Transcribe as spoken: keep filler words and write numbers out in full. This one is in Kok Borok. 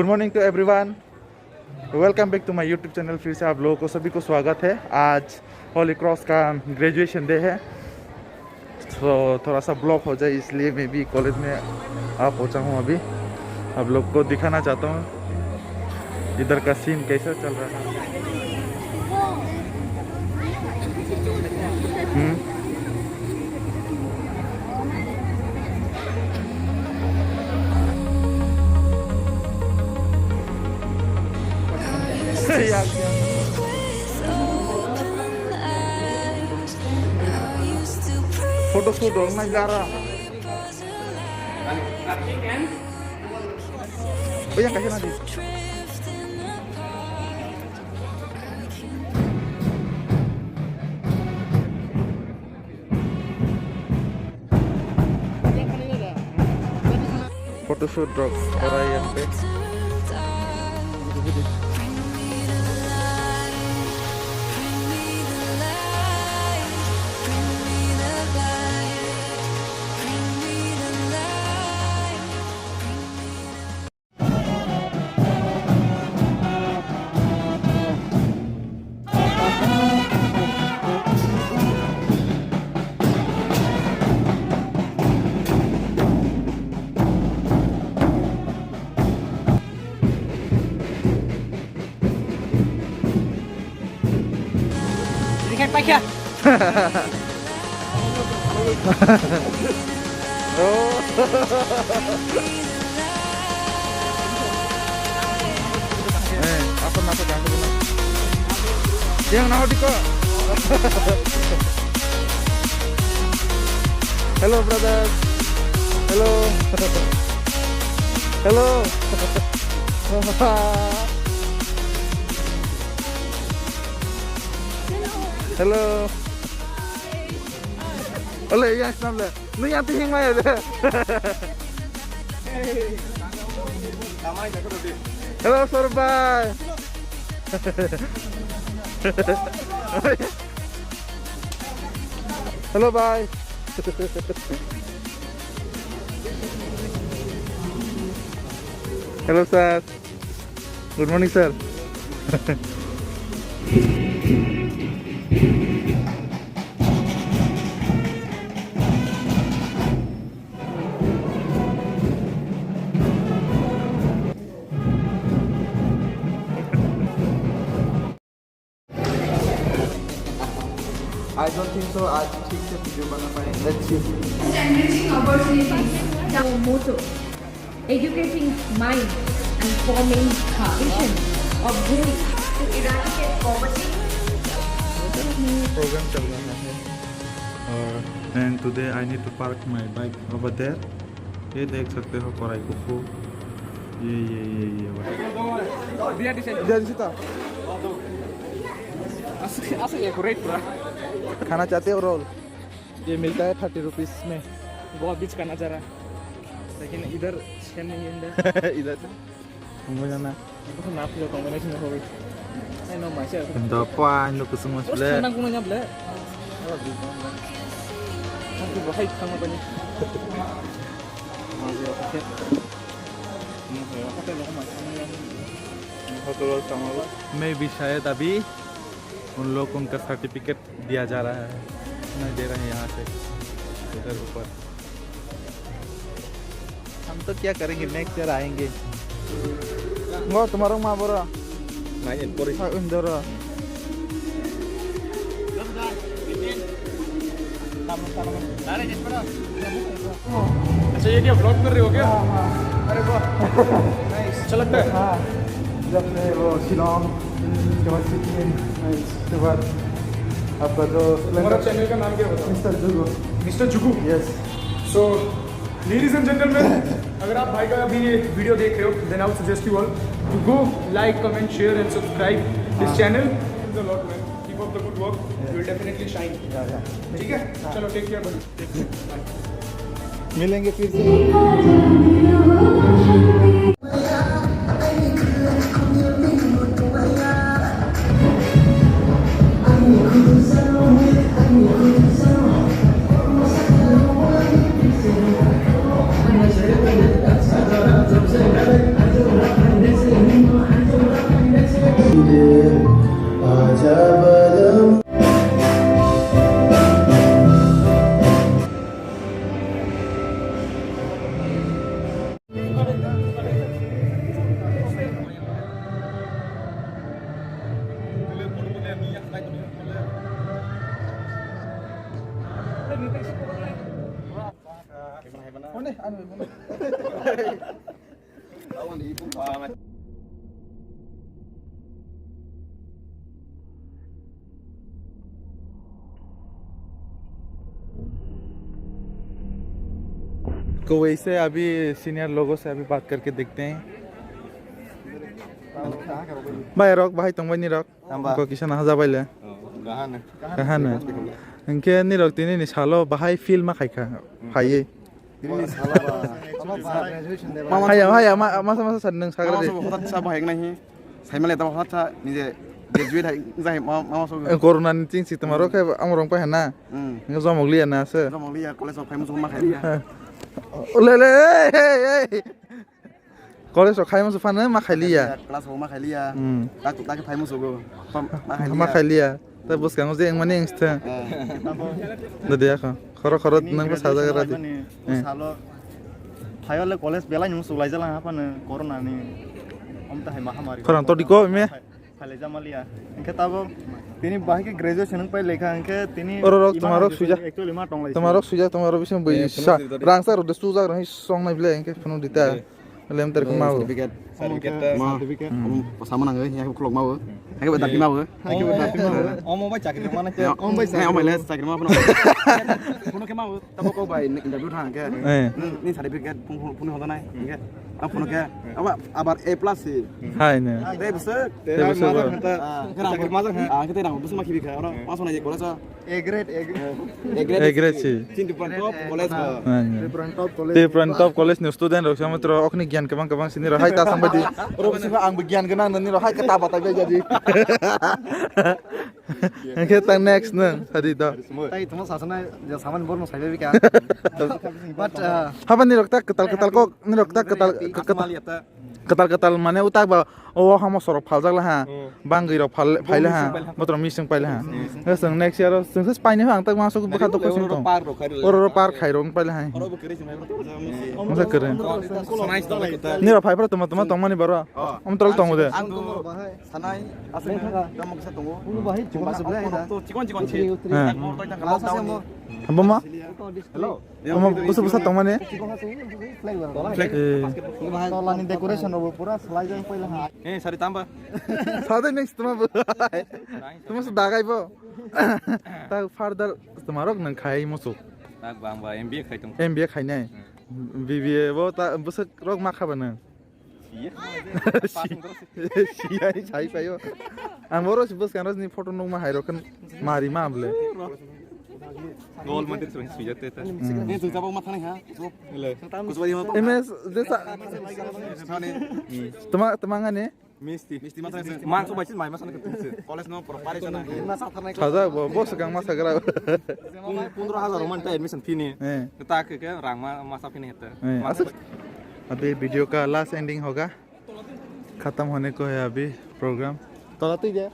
Good morning to everyone, welcome back to my YouTube channel। फिर से आप लोगों को सभी को स्वागत है। आज होली क्रॉस का ग्रेजुएशन डे है, तो थोड़ा सा ब्लॉक हो जाए, इसलिए मैं भी कॉलेज में आ पहुंचा हूँ। अभी आप लोग को दिखाना चाहता हूँ इधर का सीन कैसा चल रहा है। हम्म। फोटो शूट होना जा रहा। भैया, कैसे ना जी? Photoshoot rok korai yang pe. Oh. Eh, apa nasa jangan dulu. Yang naho diko. Hello, brothers. Hello. Hello. Hello. Hello, ya, senam le. Nung yang tihing maya de. Hello, Sorbai. Hello, bye. Hello, sir. Good morning, sir. I don't think so, आज ठीक से वीडियो बना पाएंगे। Let's see। Enriching opportunities। Our motto, educating mind and forming heart। Vision of Bhumi to eradicate poverty। Programme चल रहा है और and today I need to park my bike over there। ये देख सकते हो कोराई कुकु। ये, ये, ये, ये भाई। खाना चाहते हो रोल? ये मिलता है थर्टी रुपीज में। गोवा बीच का नज़ारा, लेकिन इधर सेम नहीं है। इधर से हमको जाना। Ito na pila tong mani sini hobi. Ay no, masih aku. Ito pa, ito kusung mas ble. Nang kuno nyable. Aku bahai tang apa ni? Masih aku cek. Ini saya apa teh lo masih ni? Hotel sama lo. Maybe शायद अभी उन लोग उनका सर्टिफिकेट दिया जा रहा है, नहीं दे रहे हैं यहाँ से उधर ऊपर। हम तो क्या करेंगे, नेक्स्ट ईयर आएंगे। Ngo, tomorrow ma boro. Nine and four. Ha, indoro. अच्छा, ये क्या व्लॉग कर रहे हो क्या? हाँ, हाँ। अरे वाह। नाइस। अच्छा लगता है? हाँ। जब मैं वो शिलोंग, उसके बाद सिक्किम, उसके बाद आपका जो तुम्हारा चैनल का नाम क्या बताओ? मिस्टर जुगु। मिस्टर जुगु? Yes. So, ladies and gentlemen, अगर आप भाई का अभी ये वीडियो देख रहे हो, then I would suggest you all to go like, comment, share and subscribe this channel। It means a lot, man। Keep up the good work। You will definitely shine। या, या। ठीक है? चलो, टेक केयर भाई। मिलेंगे फिर से। कोई से अभी सीनियर लोगों से अभी बात करके देखते हैं। भाई रॉक, भाई तुम भाई नहीं rock. Tamba. Ko kisa na haja baile. Oh, gahana. Gahana. Engke nirok tini ni salo bahai feel ma khaikha. Phaiye. Tini ni salo ba. Haya, haya, ma, masa, masa san nang sagra de. Masa hota sa bahai nai. Saimale ta hota nije graduate hai jai ma, ma so. Eh, corona ni ching si tomaro khe amrong pa hana. Hmm. Engke jomok liya na se. Jomok liya, college of famous ma khai liya. Ole le, hey, hey, hey. College rok khai musu phano ma khai liya. Class rok ma khai liya. Hmm. Tak tak phai musu go. Ma khai liya. Ma khai liya. Ta bwskango je wngmani wngstha. Eh. Dadi akho. Khoro khoro nang sajak ra di. Eh. Salo. Phai ole college belai nung sulai jala ha phano corona ni. Om ta hai mahamari. Khorang to diko me. Phai le jama liya. Engke tabo tini bahai ke graduation wng pai lekha engke tini. Oro rok ima tomarok suijak. Actually ma tong lai. Tomarok suijak tomarok bising bui. Eh, sa rang sa rode sujak rang song nai bile engke phano dita. Eh. Lem ter khe mau. Certificate. Certificate. Ma. Certificate. Hmm. Sama nang ya khulok mau. Hai ke bedak mau. Hai ke bedak mau. Omo bai chakri mana ke? Om bai chakri. Om bai les chakri ma phano. Phano ke mau. Tabo ko bai interview thang ke. Eh. Ni certificate phone phone hoda nai. Ke. Ang phone ke. Aba abar A plus si. Hai ne. Te bese. Te bese. Chakri ma jang. Ah, kita nang bese ma khibi kha. Ora ma sona je college. A grade, A grade. A grade. A grade si. Chin Tripura top college ba. Nah, ya. Tripura top college. Tripura top college ni student rok sama tro okni gyan kebang kebang sini rohai ta sambai di. Oro bisi ang begyan gwnang nini rohai kata batai bai jadi. Oke, tang next nang tadi to. Tai tuma sasana ya saman borno sai bai ka. But uh, haba ni rok ta ketal ketal kok ni rok ta ketal ketal. Ketal ketal mane utak ba o hamo sorok phaljak la ha. Hmm. Bangwi rok phal-, phaila ha. Motor mising paila ha. Hmm. Chwng next year o chwng se paini ha ang tak masuk bwkha tok oro sing tong. Oro park khai rok paila ha. Oro bo kere sing. Masa kere. Nice to like that. Ni rok phai phra tuma tuma tong mani baro. Oh. Am tol tong de. Ang to sanai asli tamo kisa tongo. Ulu bahai chikon chikon. Chikon chikon chi. Ha. Mo to jang kala tamo. Hamba ma? Hello. Omo busa busa tongmani. Flag. Eh. Tolani decoration rok pura slai jang paila ha. Eh, sari tamba. Sade next tuma bu. Tuma su dagai bo. Ta further tuma rok nang khai musu. Tak bang ba M B A khai tong. M B A khai nai. Hmm. B B A bo ta busa rok ma khaba nang. Siya. Siya, siya, sai payo. Ang boro si bwskango ni photo nukma hai rokhe mari ma amble. Gol mandir soi suya te ta. Ni tu jabo ma thani ha. Hello. Kusbari ma. M S desa. Thani. Tama, tama ngani? Misti. Misti ma thani. Mang so baisin mai ma sana. College no pro pare sana. Saja bo, bo segang ma sagra. Pun-, pundro hazar roman ta admission fee ni. Eh. Ta ke ke rang ma, ma sa fee ni hete. Eh, asal. अभी वीडियो का last ending होगा, खत्म होने को है अभी programme. Tola twi de.